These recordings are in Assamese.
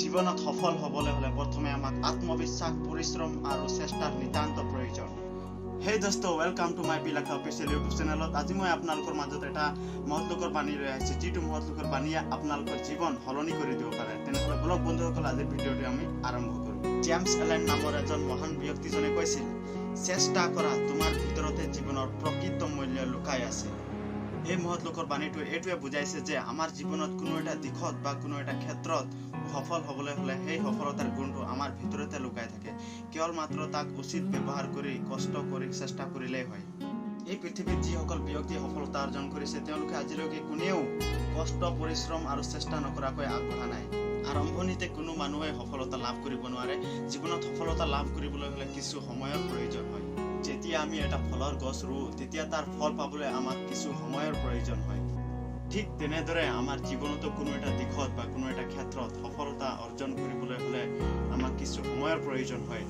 জীৱনত সফল হ'বলৈ হ'লে প্ৰথমে আমাক আত্মবিশ্বাস, পৰিশ্ৰম আৰু চেষ্টাৰ নিতান্ত প্ৰয়োজন। হেই দোস্ত, welcome to my বিলাখা official YouTube চেনেলত। আজি মই আপোনালোকৰ মাজত এটা মহৎ লোকৰ বাণী লৈ আহিছোঁ, যিটো মহৎ লোকৰ বাণীয়ে আপোনালোকৰ জীৱন সলনি কৰি দিব পাৰে। তেনেহ'লে বলক বন্ধুসকল, আজিৰ ভিডিঅ'টো আমি আৰম্ভ কৰোঁ। জেমছ এলেন নামৰ এজন মহান ব্যক্তিজনে কৈছিল, "চেষ্টা কৰা, তোমাৰ ভিতৰতে জীৱনৰ প্ৰকৃত মূল্য লুকাই আছে।" এই মহৎ লোকৰ বাণীটোৱে এইটোৱে বুজাইছে যে আমাৰ জীৱনত কোনো এটা দিশত বা কোনো এটা ক্ষেত্ৰত সফল হ'বলৈ হ'লে সেই সফলতাৰ গুণটো আমাৰ ভিতৰতে লুকাই থাকে। কেৱল মাত্ৰ তাক উচিত ব্যৱহাৰ কৰি, কষ্ট কৰি, চেষ্টা কৰিলেই হয়। এই পৃথিৱীত যিসকল ব্যক্তিয়ে সফলতা অৰ্জন কৰিছে, তেওঁলোকে আজিলৈকে কোনেও কষ্ট, পৰিশ্ৰম আৰু চেষ্টা নকৰাকৈ আগবঢ়া নাই। আৰম্ভণিতে কোনো মানুহে সফলতা লাভ কৰিব নোৱাৰে। জীৱনত সফলতা লাভ কৰিবলৈ হ'লে কিছু সময়ৰ প্ৰয়োজন হয়। যেতিয়া আমি এটা ফলৰ গছ ৰুওঁ, তেতিয়া তাৰ ফল পাবলৈ আমাক কিছু সময়ৰ প্ৰয়োজন হয়। ঠিক তেনেদৰে আমাৰ জীৱনতো কোনো এটা দিশত বা কোনো এটা ক্ষেত্ৰত সফলতা অৰ্জন কৰিবলৈ হ'লে আমাক কিছু সময়ৰ প্ৰয়োজন হয়।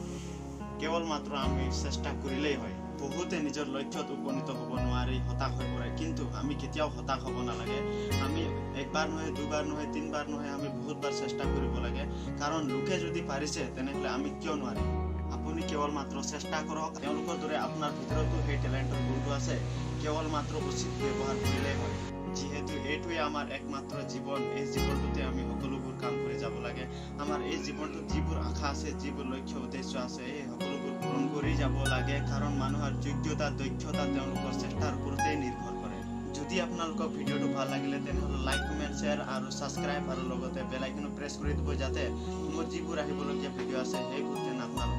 কেৱল মাত্ৰ আমি চেষ্টা কৰিলেই হয়। বহুতে নিজৰ লক্ষ্যত উপনীত হ'ব নোৱাৰি হতাশ হৈ পৰে, কিন্তু আমি কেতিয়াও হতাশ হ'ব নালাগে। আমি একবাৰ নহয়, দুবাৰ নহয়, তিনিবাৰ নহয়, আমি বহুতবাৰ চেষ্টা কৰিব লাগে। কাৰণ লোকে যদি পাৰিছে, তেনেহ'লে আমি কিয় নোৱাৰিম? আপুনি কেৱল মাত্ৰ চেষ্টা কৰক। তেওঁলোকৰ দৰে আপোনাৰ ভিতৰতো সেই টেলেণ্টৰ গুণটো আছে। কেৱল মাত্ৰ উচিত ব্যৱহাৰ কৰিলেই হয়। যিহেতু এইটোৱে আমাৰ একমাত্ৰ জীৱন, এই জীৱনটোতে আমি সকলোবোৰ কাম কৰি যাব লাগে। আমাৰ এই জীৱনটোত যিবোৰ আশা আছে, যিবোৰ লক্ষ্য উদ্দেশ্য আছে, এই সকলোবোৰ পূৰণ কৰি যাব লাগে। কাৰণ মানুহৰ যোগ্যতা, দক্ষতা তেওঁলোকৰ চেষ্টাৰ ওপৰতেই নিৰ্ভৰ কৰে। যদি আপোনালোকক ভিডিঅ'টো ভাল লাগিলে, তেনেহ'লে লাইক, কমেণ্ট, শ্বেয়াৰ আৰু ছাবস্ক্ৰাইব আৰু লগতে বেল আইকনো প্ৰেছ কৰি দিব, যাতে মোৰ যিবোৰ আহিবলগীয়া ভিডিঅ' আছে, সেইবোৰ যেন আপোনালোকে